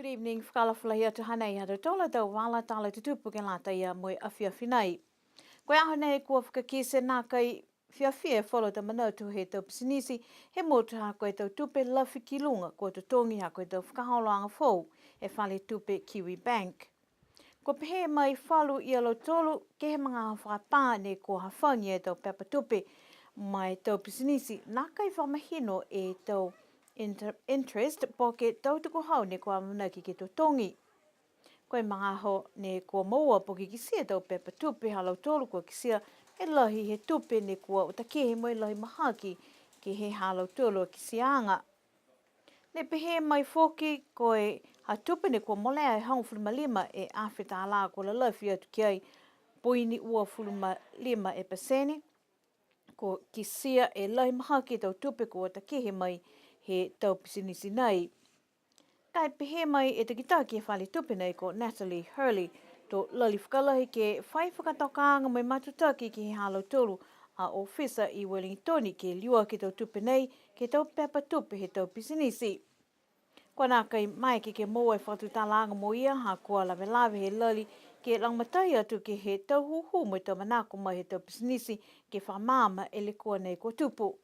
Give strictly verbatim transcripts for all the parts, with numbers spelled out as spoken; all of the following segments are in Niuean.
Good evening, fakaalofa lahi atu. Hanei ha tautolu a tau vala tala tutupu ke lata ia mo e afiafi nei. Ko e aho nei kua fakakite nākai fiafia e falu tau manatu he tau pisinisi he motu ha ko e tau tupe lafi ki luga kua totogi ha ko e tau fakaholoaga foou he fale tupe Kiwibank. Kua pehē mai falu ia lautolu ke he magaaho fakapā ne kua hafagi e tau pepa tupe ma e tau pisinisi nākai fakamahino e tau inter-, interest po ke tau tukuhau ne kua amanaki ke totogi. Ko e magaaho ne kua moua po ke kitia e tau pepa tupe ha lautolu kua kitia e lahi he tupe ne kua utakehe mo e lahi mahaki ke he ha lautolu a kitiaaga. Ne pehē mai foki ko e ha tupe ne kua molea e hogofulu ma lima e afe tālā kua lalafi atu ki ai poini uafulu ma lima e pasene. Kua kitia e lahi mahaki e tau tupe kua utakehe mai he tau pisinisi nei. Ka e pehē mai e takitaki he fale tupe nei ko Natalie Hurley, to lali fakalahi ke fai fakatokaaga mo e matutaki ke he ha lautolu a ofisa i Wellington ke liuaki e tau tupe nei ke he tau pepa tupe he tau pisinisi. Kua nākai maeke ke moua e fakatutalaaga mo ia, ha kua lavelave he lali ke lagomatai atu ke he tau hūhū mo e tau manako mai he tau pisinisi ke fakamaama e lekua nei kua tupu.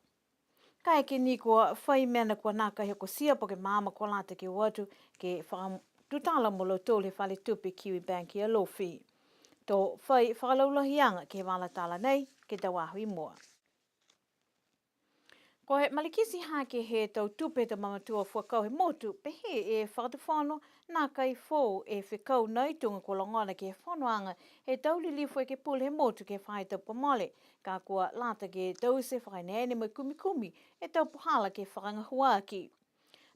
Kaeke ni kua fai mena kua nākai hokotia po ke maama kua lata ke o atu ke fakatutala mo lautolu he fale tupe Kiwibank i Alofi. To fai fakalaulahiaga ke he vala tala nei ke he tau aho i mua. Ko e malikiti hake he tau tupe he tau mamatua fuakau he motu, pehē e Fakatufono, nākai foou e fekau nei tuga kua logona ke he fonoaga he tau lilifu ekepule he motu ke he faahi tapu kua mole, ka kua lata ke taute fakaeneene mo e kumikumi e tau puhala ke fakagahua aki.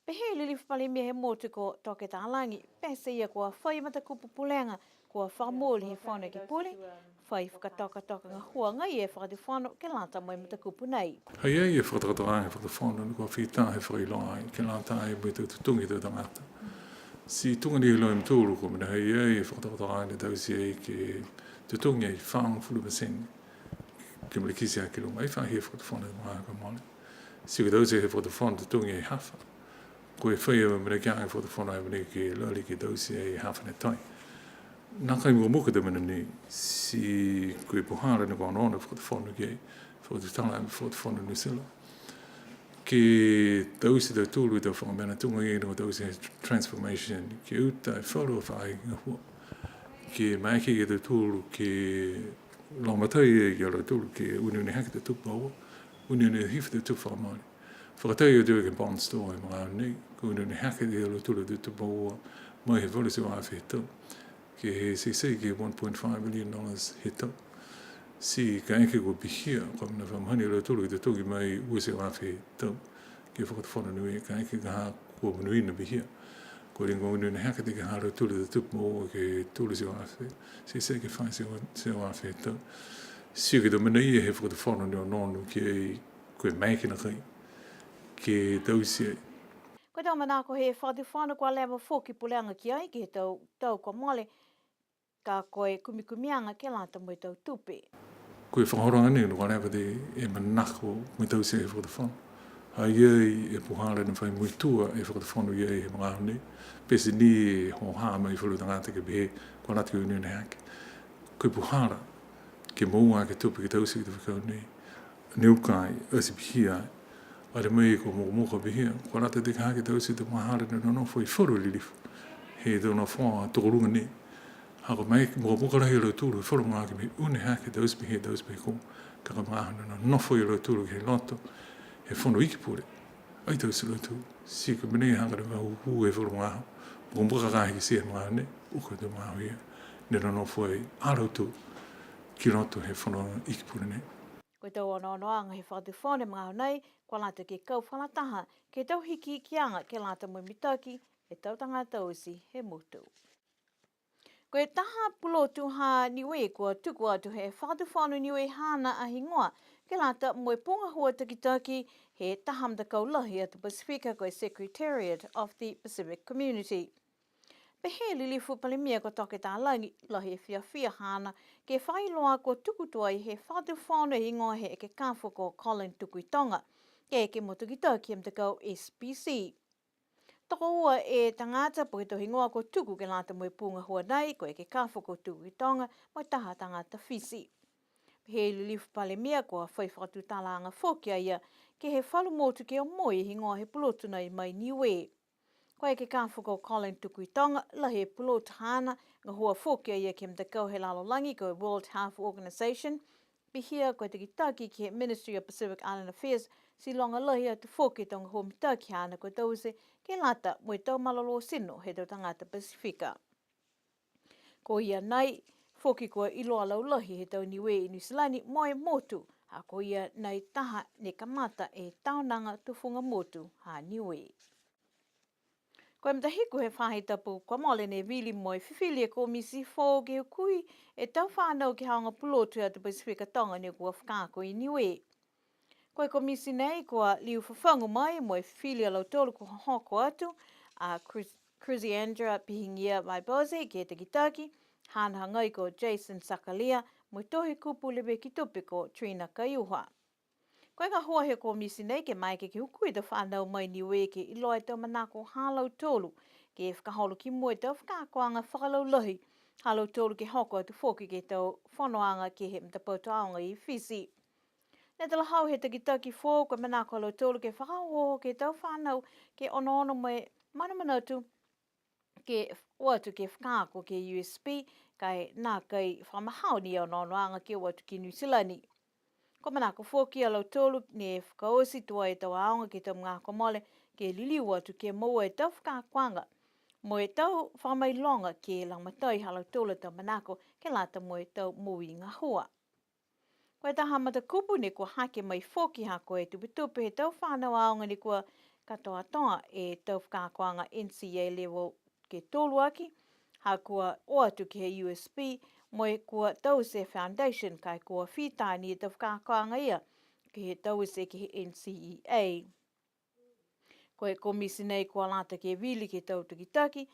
Pehē e Lilifu Palemia he motu ko Toke Talagi, pete ia kua fai matakupu pulega, kua fakamooli he Fono Ekepule, fai fakatokatoka gahua agaia e Fakatufono ke lata mo e matakupu nei. Ha i ai e fakatokatokaaga he Fakatufono ne kua fita he fakailoa ai, ke lata ai mo e tau totogi he tau tagata. Ti tuga ni he iloa e mutolu, ko e mena ha i ai e fakatokatokaaga ne taute ai ke totogi ai fāgofulu pasene. Ke malikiti aki luga, ai fai he Fakatufono he magaaho kua mole. Ti ko e taute he Fakatufono totogi e hafa. Ko e fai e mena ki ai he Fakatufono e mena ke lali ke taute e hafa ne tai. Nākai mukamuka e mena nei, ti ko e puhala ne kua onoono e Fakatufono ke fakatutala e Fakatufono Niu Silani. Ke taute e tautolu e tau faga mena tuga ia ne kua taute he transformation, ke uta e falu a faahi gahua. Ke maeke ia tautolu ke lagomatai ia lautolu ke uneune hake e tau tupe moua, uneune hifo e tau tupe fakamole. Fakatatai atu ke he bond store he magaaho nei, kua uneune hake ia lautolu e tau tupe moua, mai he valu e teau afe he tau ke he teitei ke one point five million dollars he tau. Ti kaeke kua pihia, kua mena fakamahani a lautolu ke totogi mai ua e teau afe he tau ke he Fakatufono Niue, kaeke ka ha kua monuina pihia. Kua liga uneune hake ke he ha lautolu e tau tupe moua ke tolu e teau afe, teitei ke fā e teau, teau afe he tau. Ti ko e tau mena ia he Fakatufono ne onoono ki ai, ko e maeke nakai ke taute ai. Ko e tau manako he Fakatufono kua leva foki puleaga ki ai ke he tau, tau kua mole, ka ko e kumikumiaga ke lata mo e tau tupe. Ko e fakaholoaga nei, ne kua leva e manako mo e taute he Fakatufono. Ha i ai e puhala ne fai muitua e Fakatufono i ai he magaaho nei, pete ni e hoha mai falu tagata ke pehē kua lata ke uneune hake. Ko e puhala ke moua e tupe ke taute ke he fekau nei. Ne uka ai, ati pihia ai. Are mai kua mukamuka pihia, kua lata ke hake taute e tau magahala ne nonofo ai falu lilifu he tau nofoa tokoluga nei. Ha kua maeke mukamuka lahi a lautolu he falu magaaho ke mena une hake taute pihia, taute pihia ko. Ka ko e magaaho ne nonofo ai a lautolu ke he loto he Fono Iki Pule. Ai taute a lautolu. Ti ko e mena ia ha kua leva hūhū he falu magaaho. Mukamuka ka hiki e magaaho nei, uka e tau magaaho ia ne nonofo ai a lautolu ki loto he Fono Iki Pule nei. Ko e tau onoonoaga he Fakatufono he magaaho nei, kua lata ke kau fakalataha ke he tau hikihikiaga ke lata mo e mitaki e tau tagata oti he motu. Ko e taha pulotu ha Niue kua tuku atu he Fakatufono Niue haana a higoa ke lata mo e pū gahua takitaki he taha matakau lahi atu Pasifika, ko e Secretariat of the Pacific Community. Pehē e Lilifu Palemia ko Toke Talagi, lahi e fiafia haana ke fakailoa kua tuku tuai he Fakatufono e higoa he ekekafo ko Colin Tukuitonga ke eke mo takitaki he matakau S P C. Tokoua e tagata po ke tau higoa kua tuku ke lata mo e pū gahua nei, ko e ekekafo ko Tukuitoga, mo e taha tagata Fisi. Pehē e Lilifu Palemia kua fai fakatutalaaga foki a ia ke he falu motu ke omoi e higoa he pulotu nei mai Niue. Ko e ekekafo ko Colin Tukuitoga, lahi e pulotu haana, gahua foki a ia ke he matakau he lalolagi ko e World Health Organization, pihia ko e takitaki ke he Ministry of Pacific Island Affairs, ti loga lahi atu foki e tau gahua mitaki haana kua taute ke lata mo e tau malolō tino he tau tagata Pasifika. Ko ia nei foki kua iloa laulahi he tau Niue i Niu Silani mo e motu, ha ko ia nei taha ne kamata e taonaga tufuga motu ha Niue. Ko e matahiku he faahi tapu kua mole ne vili mo e fifili e komiti foou ke hukui e tau fanau ke he aoga pulotu he atu Pasifika Toga ne kua fakaako i Niue. Ko e komiti nei kua liu fafagu mai mo e fifili a lautolu kua hohoko atu, a Chris-, Chrisandra Pihigia Vaipose ke takitaki, haana hagai ko Jason Sakalia, mo e tohi kupu leveki tupe ko Trina Kaiuha. Ko e gahua he komiti nei ke maeke ke hukui e tau fanau mai Niue ke iloa e tau manako ha lautolu, ke fakaholo ki mua e tau fakaakoaga fakalaulahi ha lautolu ke hoko atu foki ke he tau fonoaga ke he matapatu aoga i Fisi. Ne talahau he takitaki foou ko e manako ha lautolu ke fakaohooho ke he tau fanau ke onoono mo e manamanatu ke o atu ke fakaako ke he U S P, ka e nākai fakamahao ni e onoonoaga ke o atu ki Niu Silani. Kua manako foki a lautolu ne fakaoti tuai e tau aoga ke he tau magaaho kua mole, ke liliu atu ke moua e tau fakaakoaga mo e tau fakamailoga ke lagomatai ha lautolu a tau manako ke lata mo e tau moui gahua. Ko e taha matakupu ne kua hake mai foki ha ko e tupetupe he tau fanau aoga ne kua katoatoa e tau fakaakoaga N C E A level ke tolu aki, ha kua o atu ke he U S P, mo e kua taute e foundation ka e kua fita ni e tau fakaakoaga ia ke he taute ke he N C E A. Ko e komiti nei kua lata ke vili ke he tau takitaki,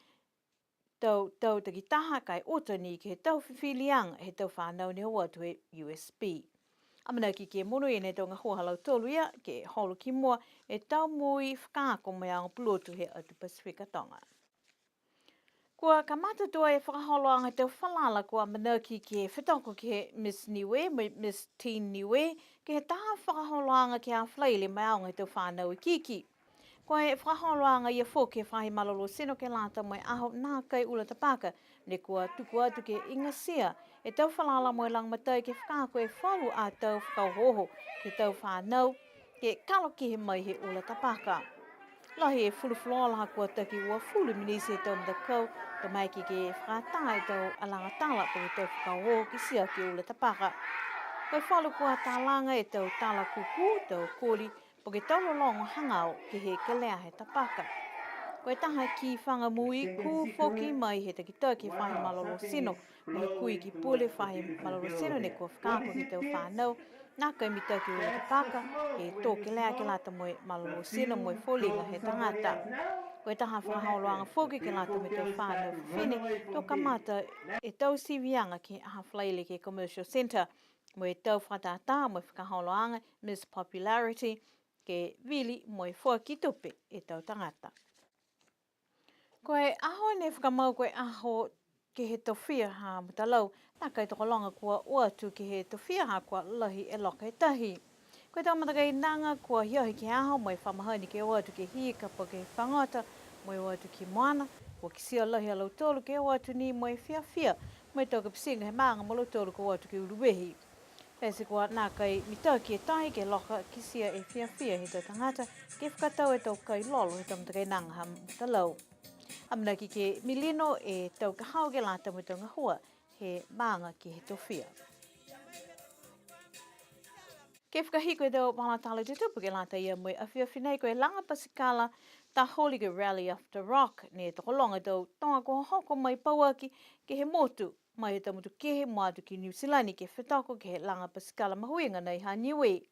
tau, tau takitaha ka e uta ni ke he tau fifiliaga he tau fanau ne o atu he U S P. Amanaki ke monuina e tau gahua ha lautolu ia ke holo ki mua e tau moui fakaako mo e aoga pulotu he atu Pasifika Toga. Kua kamata tuai e fakaholoaga he tau falala kua amanaki ke fetoko ke he Miss Niue mo e Miss Teen Niue, ke he taha fakaholoaga ke he Falaile mo e aoga he tau fanau ikiiki. Ko e fakaholoaga ia foki he faahi malolō tino ke lata mo e aho nākai ula tapaka, ne kua tuku atu ke igatia e tau falala mo e lagomatai ke fakaako e falu a tau fakaohooho ke he tau fanau ke kalo kehe mai he ula tapaka. Lahi e fulufuluola ha kua taki uafulu minisi he tau matakau, to maeke ke fakatā e tau alagatala po ke tau fakaohooho kitia ke ula tapaka. Ko e falu kua talaga e tau tala kūkū, tau koli, po ke tau lologo hagaao ke he kelea he tapaka. Ko e taha kifaga moui kū foki mai he takitaki he faahi malolō tino, mo e kui ki pule faahi malolō tino ne kua fakaako ke he tau fanau, nākai mitaki ula tapaka, he tō kelea ke lata mo e malolō tino mo e foliga he tagata. Ko e taha fakaholoaga foki ke lata mo e tau fanau fifine, to kamata e tau siviaga ke he Falaile ke he Commercial Centre, mo e tau fakatātā mo e fakaholoaga Miss Popularity, ke vili mo e foaki tupe e tau tagata. Ko e aho ne fakamau ko e aho ke he tofia ha Mutalau, nākai tokologa kua o atu ke he tofia ha kua lahi e loka he tahi. Ko e tau matakainaga kua hiahi ke he aho mo e fa mahani ke o atu ke he hika po ke fagota mo e o atu ki moana, kua kitia lahi a lautolu ke o atu ni mo e fiafia mo e tau kapitiga he maaga mo lautolu kua o atu ke uluvehi. Pete kua nākai mitaki e tahi ke loka kitia e fiafia he tau tagata ke fakatau e tau kai lolo he tau matakainaga ha Mutalau. Amanaki ke milino e tau ka hau ke lata mo e tau gahua he maaga ke he tofia. Ke fakahiku e tau vala tala tutupu ke lata ia mo e afiafi nei, ko e laga pasikala taholi ke Rally of the Rock, ne tokologa e tau toga kua hohoko mai pauaki ke he motu, mai he tau motu kehe mo e atu ki Niu Silani ke fetoko ke he laga pasikala mahuiga nei ha Niue.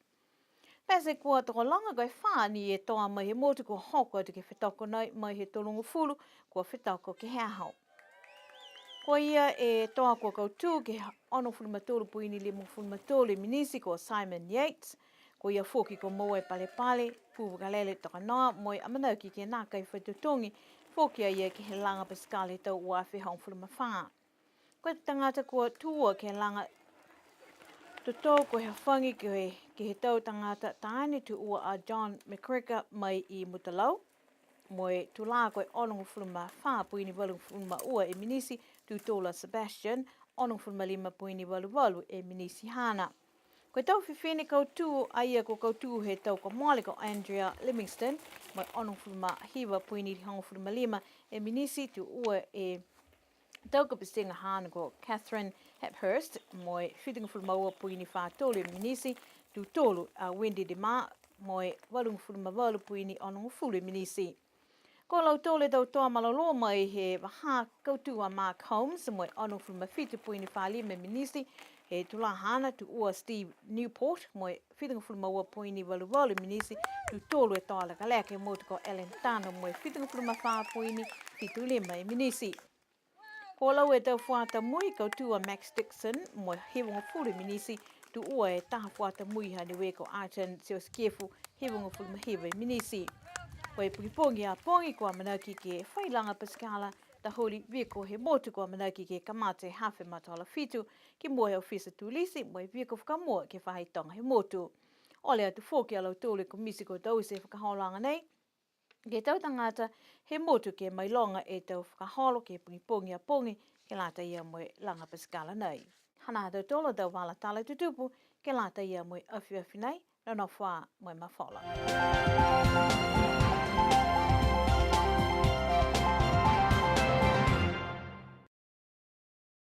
Pete kua tokologa ko e fā ni e toa mai he motu kua hoko atu ke fetoko nei mai he tolugofulu kua fetoko ke he aho. Ko ia e toa kua kautū ke he onogofulu ma tolu poini limagofulu ma tolu e minisi ko Simon Yates, Ko ia foki kua moua e palepale, pū vakalele tokanoa, mo e amanaki ke nākai fai totogi foki a ia ke he laga pasikala he tau ua afe hogofulu ma fā. Ko e tagata kua tū ua ke he laga totou ko e hafagi ke he, ke he tau tagata taane tū ua a John McGregor mai i Mutalau. Mo e tulā ko e onogofulu ma fā poini valugofulu ma ua e minisi, tū tolu a Sebastian, onogofulu ma lima poini valu valu e minisi haana. Ko e tau fifine kautū a ia kua kautū he tau kua mole ko Andrea Livingston, mo e onogofulu ma hiva poini hogofulu ma lima e minisi, tū ua e tau kapitiga haana ko Catherine Hepburst, mo e fitugofulu ma ua poini fā tolu e minisi, tū tolu a Wendy De Mar, mo e valugofulu ma valu poini onogofulu e minisi. Ko lautolu e tau toa malolō mai he vahā kautū a Mark Holmes, mo e onogofulu ma fitu poini fā lima e minisi, he tulā haana, tū ua Steve Newport, mo e fitugofulu ma ua poini valu valu e minisi, tū tolu e toa lekaleka he motu ko Ellen Tano, mo e fitugofulu ma fā poini fitu lima e minisi. Ko laua e tau fuata mui, kautū a Max Dixon, mo e hivagofulu e minisi, tū ua e taha fuata mui ha Niue ko Arton Siosikefu, hivagofulu ma hiva e minisi. Ko e pogipogi a pogi, kua amanaki ke fai laga pasikala taholi viko he motu, kua amanaki ke kamata he hafa e matahola fitu, ki mua he ofisa tulisi, mo e viko fakamua ke he faahi toga he motu. Ole atu foki a lautolu e komiti kua taute e fakaholoaga nei, ke he tau tagata he motu ke mailoga e tau fakaholo ke he pogipogi a pogi, ke lata ia mo e laga pasikala nei. Hanā ha tautolu a tau vala tala tutupu, ke lata ia mo e afiafi nei, nonofo ā mo e mafola.